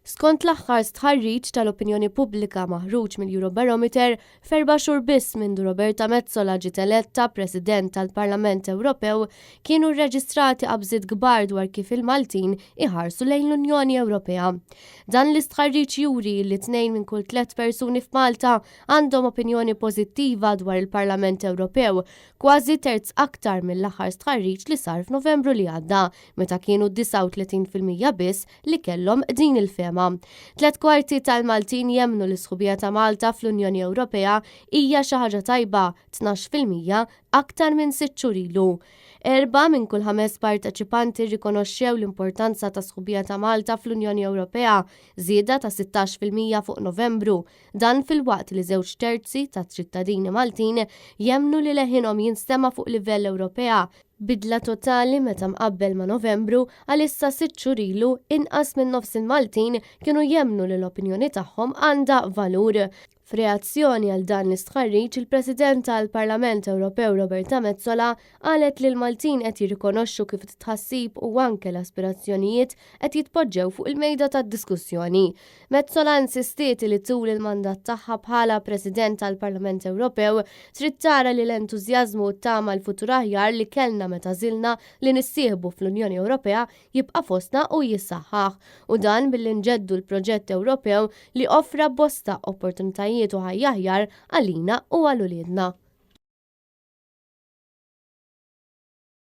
Skont l-aħħar stħarriġ tal-opinjoni pubblika maħruġ mill-Eurobarometer, f'erba' xhur biss mindu Roberta Metsola ġiet eletta President tal-Parlament Ewropew, kienu rreġistrati qabżiet kbar dwar kif il-Maltin iħarsu lejn l-Unjoni Ewropea. Dan l-istħarriġ juri li tnejn minn kull tliet persuni f'Malta għandhom opinjoni pożittiva dwar il-Parlament Ewropew, kważi terz aktar mill-aħħar stħarriġ li sar f'Novembru li għadda, meta kienu 39% biss li kellhom din il-fehma. Tlet kwarti tal-Maltin jemmnu li s-sħubija ta' Malta fl-Unjoni Ewropea hija xi ħaġa tajba, 12% aktar minn sitt xhur ilu. Erbgħa minn kull ħames parteċipanti rrikonoxxew l-importanza tas-sħubija ta' Malta fl-Unjoni Ewropea, żieda ta' 16% fuq Novembru. Dan filwaqt li żewġ terzi taċ-ċittadini Maltin jemmnu li leħinhom jinstema' fuq livell Ewropea, Bidla totali meta mqabbel ma' Novembru, għal issa sitt xhur ilu, inqas minn nofs il-Maltin kienu jemmnu li l-opinjoni tagħhom għandha valur. F'reazzjoni għal dan l-istħarriġ, il-President tal-Parlament Ewropew Roberta Metsola qalet li l-Maltin qed jirrikonoxxu kif it-tħassib u anke l-aspirazzjonijiet qed jitpoġġew fuq il-mejda tad-diskussjoni. Metsola insistiet li tul il-mandat tagħha bħala President tal-Parlament Ewropew trid tara li l-entużjażmu u t-tama għal futur aħjar li kellna meta għażilna li nissieħbu fl-Unjoni Ewropea jibqa' fostna u jissaħħaħ, u dan billi nġeddu l-proġett Ewropew li offra bosta opportunitajiet u ħajja aħjar għalina u għal uliedna.